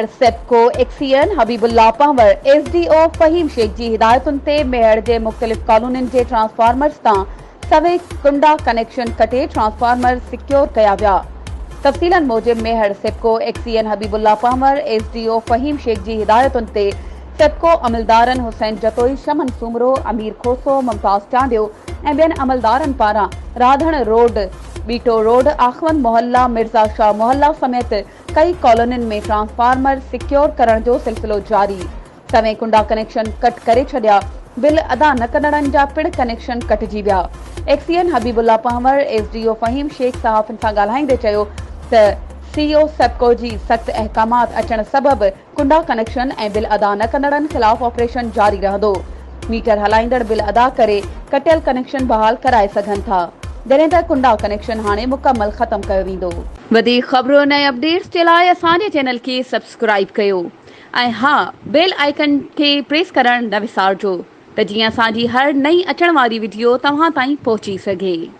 Mehar, SEPCO XEN Habibullah Panhwar, S D O Faheem Shaikh جي هدايتن تي ميهڙ جي مختلف ڪالونين جي ٽرانسفارمرز تان سوين ڪنڊا ڪنيڪشن ڪٽي ٽرانسفارمر سيڪيور ڪيا ويا. تفصيلن موجب Mehar SEPCO XEN Habibullah Panhwar, S D O Faheem Shaikh جي هدايتن تي سيپڪو عملدارن حسين جتوئي، شمن سومرو، امير کوسو، ممتاز چانڊيو ۽ ٻين عملدارن پاران راڌڻ روڊ، ٻيٽو روڊ، آخوند محلا، مرزا شاهه محلا سميت ڪئي ڪالونين ۾ ٽرانسفارمر سيڪيور ڪرڻ جو سلسلو جاري، سوين ڪنڊا ڪنيڪشن ڪٽ ڪري ڇڏيا، بل ادا نه ڪندڙن جا پڻ ڪنيڪشن ڪٽجي ويا. XEN Habibullah Panhwar, S D O Faheem Shaikh صحافين سان ڳالهائيندي چيو ته سي او سيپڪو جي سخت احڪامات اچڻ سبب ڪنڊا ڪنيڪشن ۽ بل ادا نه ڪندڙن خلاف آپريشن جاري رهندو، ميٽر هلائيندڙ بل ادا ڪري ڪٽيل ڪنيڪشن بحال ڪرائي سگهن ٿا، جڏهن ته ڪنڊا ڪنيڪشن هاڻي مڪمل ختم ڪيو ويندو. وڌيڪ خبرن ۽ اپڊيٽس جي لاء اسان جي چينل کي سبسڪرائيب ڪيو ۽ ها بيل آئيڪن کي پريس ڪرڻ نه وسارجو ته جيئن اسان جي هر نئين اچڻ واري وڊيو توهان تائين پهچي سگهي.